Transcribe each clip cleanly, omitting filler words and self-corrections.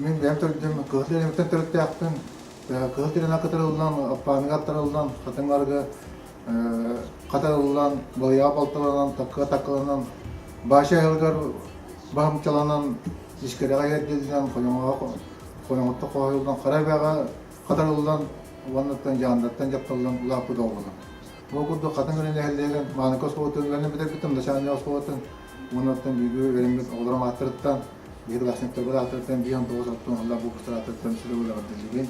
Мин бэйэм төрдүм Кыһыл Дэриэбиттэн төрүттээхпин. Кыһыл Дэриэбинэ кытарыллан, Аппааныга аттарыллан, Хатыҥ Арыгы хатарыллан, Балыйаҕа балталанан, Таккыга таккаланан, Баша аһылыгар баһымчаланан, Искэрэҕэ иһэрдиллэн, Хойоҥоҕо Хойоҥотто хоһуйуллан, Хара Эбэҕэ хатарыллан уоннаттан Дьаандаттан дьапталлан улааппыт оҕолор. Ол курдук Хатыҥ Арыы нэһилиэгин Мааныка оскуолатын үөрэнэн бүтэрбитим, начальник оскуолатын уоннаттан бииргэ үөрэммит оҕолорум ааттарыттан биир классниктарбыт ааттарыттан биир тоҕус алтан уонна выпустар ааттарыттан сүрү эҕэрдэлиибин.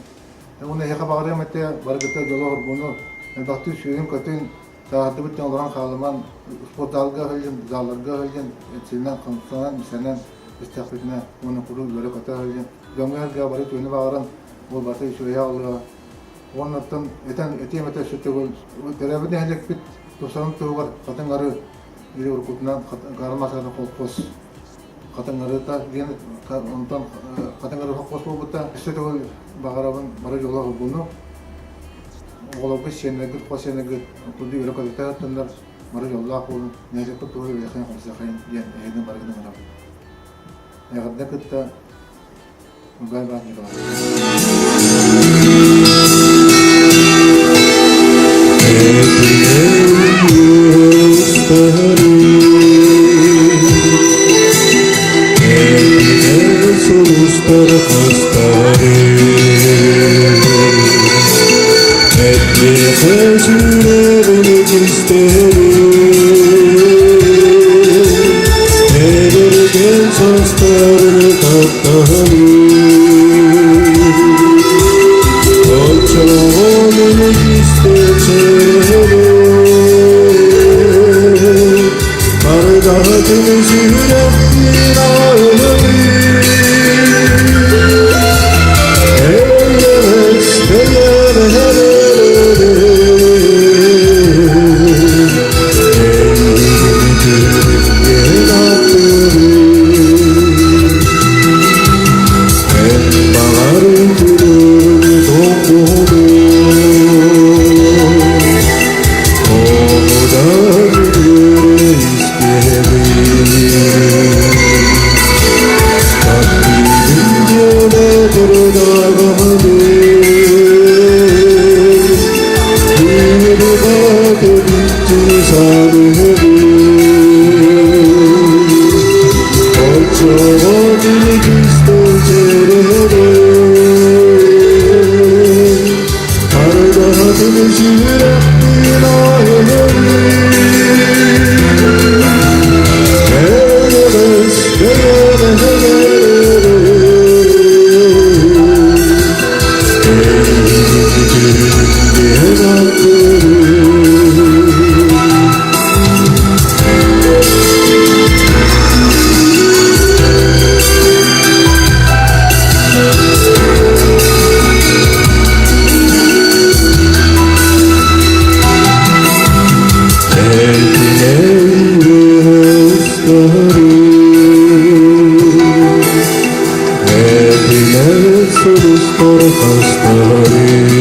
Уонна эһиэхэ баҕарыам этэ, барыгыта дьолу-оргуну, элбэхтик сүүрүн-көтүн, сааһырдыбыт дьон олорон хаалыман, спортзалга сылдьын, залларга сылдьын, этсинэн, хамсанан, имсэнэн истэхпитинэ уонна куруук үөрэ-көтө сылдьын, дьоҥҥо-сэргэҕэ бары үтүөнү баҕаран, буолбата үчүгэйи аҕалыаҕа. Уонна оттон этэн этиэм этэ өссө төгүл төрөөбүт нэһилиэкпит тупсарын туһугар Хатыҥ Арыы или уруккутунан Гарын Масата колхоз Хатыҥ-Арыыта диэн онтон Хатыҥ-Арыы холкуос буолбута. Өссө төгүл баҕарабын бары дьоллоох уйгуну, оҕолоргут, сиэннэргит, хос сиэннэргит курдук өрө көтүтэ сырыттыннар, бары дьоллоох буолун, нэһилиэкпит туһугар үлэхин-хамсыахайын диэн эһигини барыгын ыҥырабын. Эҕэрдэ кытта Угай Иван Николаевич. Сулустар хастары Эппиэхэ сүрэҕин кистэри Эдэргэн састарын таптаһары Оччоҕо истэчэри Ардаһытын сүрэхпин аһыы